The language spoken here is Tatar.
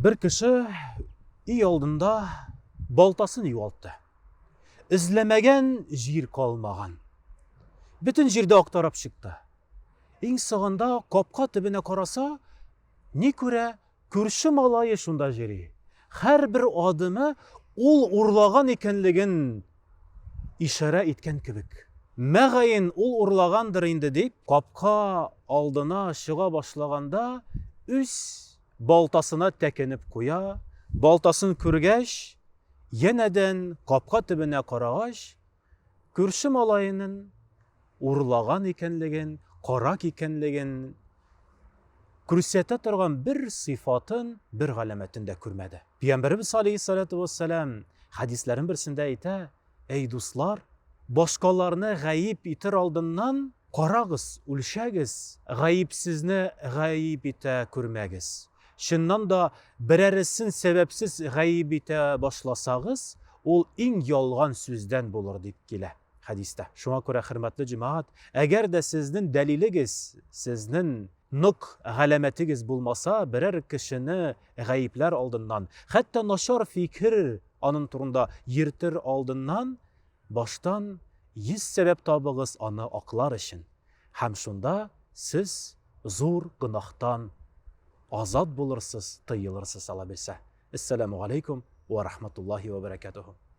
Бер кеше өй алдында балтасын югалтты. Эзләмәгән җир калмаган. Бөтен җирдә актарып чыкты. Иң соңында капка төбенә караса, ни күрә, күрше малае шунда җөри. Һәрбер адымы ул урлаган икәнлеген ишарә иткән кебек. Мөгаен, ул урлагандыр инде дип, капка алдына чыга башлаганда, үз балтасына тәкенеп куя, балтасын күргәч, янәдән капка төбенә карагач, күрше малаенын урлаган икәнлеген, карак икәнлеген күрсәтә торган бер сыйфатын, бер галәмәтен дә күрмәде. Пәйгамбәребез алейһиссалату вассалам хәдисләрен берсендә әйтә, Әй дуслар, башкаларны гаеп итер алдыннан карагыз, үлчәгез, гаепсезне гаеп итә күрмәгез. Чыннан да, берәресен сәбәпсез гаеп итә башласагыз, ул иң ялган сүздән булыр, дип килә хәдистә. Шуңа күрә, хөрмәтле җәмәгать, әгәр дә сезнең дәлилегез, сезнең нык галәмәтегез булмаса, берәр кешене гаепләр алдыннан, хәтта начар фикер анын турында йөртер алдыннан, баштан 100 сәбәп табыгыз аны аклар өчен. Һәм шунда сез зур гөнаһтан азат булырсыз, тыелырсыз, Аллабирса. Әссәламү галәйкүм вә рахматуллаһи вә бәрәкәтүһү.